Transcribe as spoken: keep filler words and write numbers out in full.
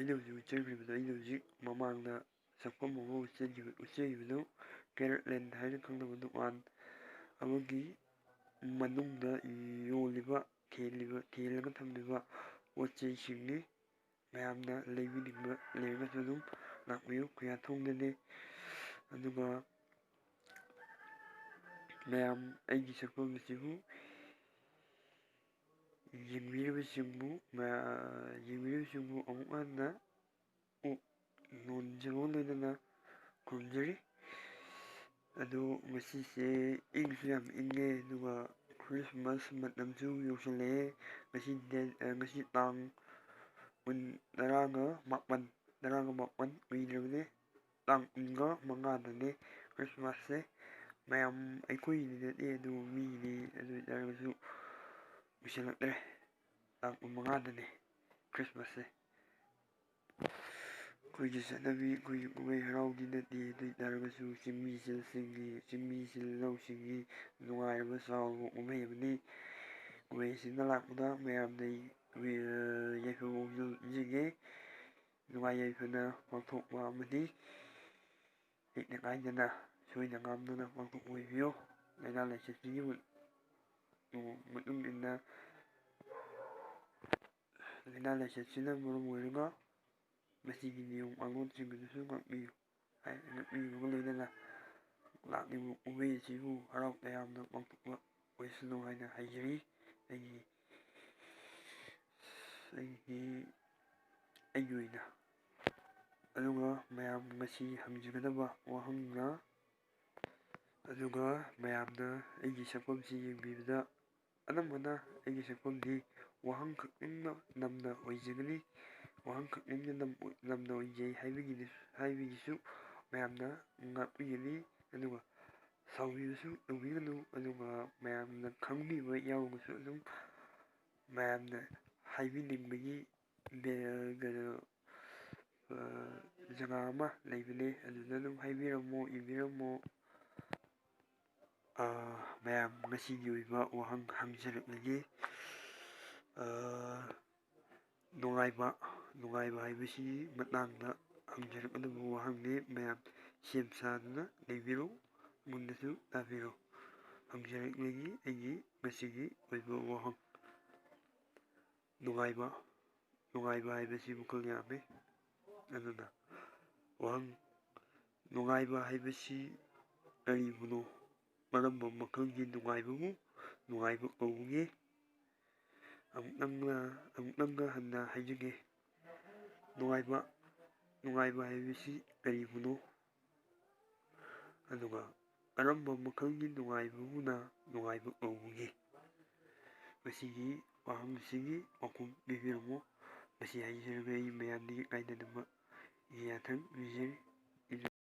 ꯑꯩꯅ ꯍꯧꯖꯤꯛ ꯎꯠꯆꯈ꯭ꯔꯤꯕꯗꯣ, ꯑꯩꯅ ꯍꯧꯖꯤꯛ ꯃꯃꯥꯡꯗ ꯁꯛꯐꯝ ꯑꯃ ꯎꯠꯆꯈꯤꯕ, ꯎꯠꯆꯈꯤꯕꯗꯣ, Carrot Land ꯍꯥꯏꯅ ꯈꯪꯅꯕ ꯗꯨꯀꯥꯟ ꯑꯃꯒꯤ ꯃꯅꯨꯡꯗ ꯌꯣꯜꯂꯤꯕ, ꯊꯦꯜꯂꯤꯕ, ꯊꯦꯜꯂꯒ ꯊꯝꯂꯤꯕ ꯄꯣꯠ ꯆꯩꯁꯤꯡꯅꯤ꯫ ꯃꯌꯥꯝꯅ ꯂꯩꯕꯤꯅꯤꯡꯕ ꯂꯩꯔꯒꯁꯨ ꯑꯗꯨꯝ ꯂꯥꯛꯄꯤꯌꯨ, ꯀꯨꯌꯥꯊꯣꯡꯗꯅꯤ꯫ ꯑꯗꯨꯒ ꯃꯌꯥꯝ ꯑꯩꯒꯤ ꯁꯛꯐꯝ ꯑꯁꯤꯕꯨ ꯌꯦꯡꯕꯤꯔꯤꯕꯁꯤꯡꯕꯨ, ꯃꯌꯥ-, ꯌꯦꯡꯕꯤꯔꯤꯕꯁꯤꯡꯕꯨ ꯑꯃꯨꯛ ꯍꯟꯅ ꯎ-, ꯅꯣꯟꯖꯕꯒ ꯂꯣꯏꯅꯅ ꯈꯨꯔꯨꯝꯖꯔꯤ꯫ ꯑꯗꯣ ꯉꯁꯤꯁꯦ ꯏꯪꯁꯨ ꯌꯥꯝ ꯏꯪꯉꯦ, ꯑꯗꯨꯒ Christmas ꯃꯇꯝꯁꯨ ꯌꯧꯁꯤꯜꯂꯛꯑꯦ꯫ ꯉꯁꯤ date, ꯑ, ꯉꯁꯤ ꯇꯥꯡ ꯀꯨꯟ, ꯇꯔꯥꯒ ꯃꯥꯄꯟ, ꯇꯔꯥꯒ ꯃꯥꯄꯟ ꯀꯨꯏꯗ꯭ꯔꯕꯅꯦ꯫ ꯇꯥꯡ ꯀꯨꯟꯒ ꯃꯉꯥꯗꯅꯦ Christmasꯁꯦ꯫ ꯃꯌꯥꯝ ꯑꯩꯈꯣꯏꯒꯤꯗꯤ ꯅꯠꯇꯦ, ꯑꯗꯨ ꯃꯤꯒꯤꯗꯤ, ꯑꯗꯨ ꯑꯣꯏ ꯇꯥꯔꯒꯁꯨ ꯀꯨꯏꯁꯜꯂꯛꯇ꯭ꯔꯦ꯫ ꯇꯥꯡ ꯀꯨꯟꯃꯉꯥꯗꯅꯦ Christmasꯁꯦ꯫ ꯑꯩꯈꯣꯏꯒꯤ ꯆꯠꯅꯕꯤ, ꯑꯩꯈꯣꯏꯒꯤ ꯀꯨꯝꯍꯩ ꯍꯔꯥꯎꯗꯤ ꯅꯠꯇꯦ, ꯑꯗꯨ ꯑꯣꯏ ꯇꯥꯔꯒꯁꯨ ꯆꯤꯡꯃꯤ ꯏꯆꯤꯜꯁꯤꯡꯒꯤ, ꯆꯤꯡꯃꯤ ꯏꯆꯤꯜ ꯏꯅꯥꯎꯁꯤꯡꯒꯤ ꯅꯨꯡꯉꯥꯏꯔꯕ ꯆꯥꯎꯔꯕ ꯀꯨꯝꯍꯩ ꯑꯃꯅꯤ꯫ ꯀꯨꯝꯍꯩ ꯑꯁꯤꯅ ꯂꯥꯛꯄꯗ ꯃꯌꯥꯝꯅ ꯌꯥꯏꯐꯕ ꯄꯥꯎꯖꯦꯜ ꯄꯤꯖꯒꯦ꯫ ꯅꯨꯡꯉꯥꯏ ꯌꯥꯏꯐꯅ ꯄꯥꯡꯊꯣꯛꯄ ꯑꯃꯗꯤ ꯂꯩꯇ ꯀꯥꯏꯗꯅ, ꯁꯣꯏꯗ ꯉꯥꯝꯗꯅ ꯄꯥꯡꯊꯣꯛꯄ ꯑꯣꯏꯕꯤꯌꯨ꯫ ꯂꯥꯏꯅꯥ ꯂꯥꯏꯆꯠꯁꯤꯒꯤ ꯃꯇꯨꯡ ꯏꯟꯅ, ꯂꯥꯏꯅꯥ ꯂꯥꯏꯆꯠꯁꯤꯅ ꯃꯔꯝ ꯑꯣꯏꯔꯒ ꯃꯁꯤꯒꯤ ꯅꯤꯌꯣꯝ ꯀꯥꯡꯂꯣꯟꯁꯤꯡ ꯑꯗꯨꯁꯨ ꯉꯥꯛꯄꯤꯌꯨ꯫ ꯍꯥꯏ-, ꯉꯥꯛꯄꯤꯕꯒ ꯂꯣꯏꯅꯅ ꯂꯥꯛꯂꯤꯕ ꯀꯨꯝꯍꯩ ꯑꯁꯤꯕꯨ ꯍꯔꯥꯎ ꯇꯌꯥꯝꯅ ꯄꯥꯡꯊꯣꯛꯄ ꯑꯣꯏꯁꯅꯨ ꯍꯥꯏꯅ ꯍꯥꯏꯖꯔꯤ꯫ ꯑꯩꯒꯤ, ꯑꯩꯒꯤ, ꯑꯩꯒꯤ ꯑꯣꯏꯅ꯫ ꯑꯗꯨꯒ ꯃꯌꯥꯝ ꯉꯁꯤ ꯍꯪꯖꯒꯗꯕ ꯋꯥꯍꯪꯅ, ꯑꯗꯨꯒ ꯃꯌꯥꯝꯅ ꯑꯩꯒꯤ ꯁꯛꯐꯝꯁꯤ ꯌꯦꯡꯕꯤꯕꯗ ꯑꯅꯝꯕꯅ ꯑꯩꯒꯤ ꯁꯛꯐꯝꯗꯤ ꯋꯥꯍꯪ ꯈꯛꯇꯪꯅ ꯅꯝꯅ ꯑꯣꯏꯖꯒꯅꯤ꯫ ꯋꯥꯍꯪ ꯈꯛꯇꯪꯅ ꯅꯝ-, ꯅꯝꯅ ꯑꯣꯏꯖꯩ ꯍꯥꯏꯕꯒꯤꯗꯤ, ꯍꯥꯏꯕꯒꯤꯁꯨ ꯃꯌꯥꯝꯅ ꯉꯥꯛꯄꯤꯒꯅꯤ꯫ ꯑꯗꯨꯒ ꯁꯥꯎꯕꯤꯕꯁꯨ ꯇꯧꯕꯤꯒꯅꯨ꯫ ꯑꯗꯨꯒ ꯃꯌꯥꯝꯅ ꯈꯪꯕꯤꯕ ꯌꯥꯎꯔꯒꯁꯨ ꯑꯗꯨꯝ ꯃꯌꯥꯝꯅ ꯍꯥꯏꯕꯤꯅꯤꯡꯕꯒꯤ ꯕꯦ-, ꯀꯩꯅꯣ, ꯑ, ꯖꯒꯥ ꯑꯃ ꯂꯩꯕꯅꯦ꯫ ꯑꯗꯨꯗ ꯑꯗꯨꯝ ꯍꯥꯏꯕꯤꯔꯝꯃꯣ, ꯏꯕꯤꯔꯝꯃꯣ꯫ ꯑ, ꯃꯌꯥꯝ ꯉꯁꯤꯒꯤ ꯑꯣꯏꯕ ꯋꯥꯍꯪ ꯍꯪꯖꯔꯛꯂꯒꯦ꯫ ꯑ, ꯅꯨꯡꯉꯥꯏꯕ, ꯅꯨꯡꯉꯥꯏꯕ ꯍꯥꯏꯕꯁꯤꯒꯤ ꯃꯇꯥꯡꯗ ꯍꯪꯖꯔꯛꯀꯗꯕ ꯋꯥꯍꯪꯅꯤ꯫ ꯃꯌꯥꯝ ꯁꯦꯝ ꯁꯥꯗꯨꯅ ꯂꯩꯕꯤꯔꯣ, ꯃꯨꯟꯅꯁꯨ ꯇꯥꯕꯤꯔꯣ꯫ ꯍꯪꯖꯔꯛꯂꯒꯦ ꯑꯩꯒꯤ ꯉꯁꯤꯒꯤ ꯑꯣꯏꯕ ꯋꯥꯍꯪ꯫ ꯅꯨꯡꯉꯥꯏꯕ, ꯅꯨꯡꯉꯥꯏꯕ ꯍꯥꯏꯕꯁꯤ ꯃꯈꯜ ꯌꯥꯝꯃꯤ꯫ ꯑꯗꯨꯅ ꯋꯥꯍꯪ, ꯅꯨꯡꯉꯥꯏꯕ ꯍꯥꯏꯕꯁꯤ ꯀꯔꯤꯕꯨꯅꯣ? ꯀꯔꯝꯕ ꯃꯈꯜꯒꯤ ꯅꯨꯡꯉꯥꯏꯕꯕꯨ ꯅꯨꯡꯉꯥꯏꯕ ꯀꯧꯕꯒꯦ? ꯑꯃꯨꯛꯇꯪꯒ, ꯑꯃꯨꯛꯇꯪꯒ ꯍꯟꯅ ꯍꯥꯏꯖꯒꯦ꯫ ꯅꯨꯡꯉꯥꯏꯕ, ꯅꯨꯡꯉꯥꯏꯕ ꯍꯥꯏꯕꯁꯤ ꯀꯔꯤꯕꯨꯅꯣ? ꯑꯗꯨꯒ ꯀꯔꯝꯕ ꯃꯈꯜꯒꯤ ꯅꯨꯡꯉꯥꯏꯕꯕꯨꯅ ꯅꯨꯡꯉꯥꯏꯕ ꯀꯧꯕꯒꯦ? ꯃꯁꯤꯒꯤ ꯋꯥꯍꯪꯁꯤꯒꯤ ꯄꯥꯎꯈꯨꯝ ꯄꯤꯕꯤꯔꯝꯃꯨ꯫ ꯃꯁꯤ ꯍꯥꯏꯖꯔꯒ ꯑꯩ ꯃꯌꯥꯝꯗꯒꯤ ꯀꯥꯏꯅꯅꯕ ꯌꯥꯊꯪ ꯅꯤꯖꯔꯤ꯫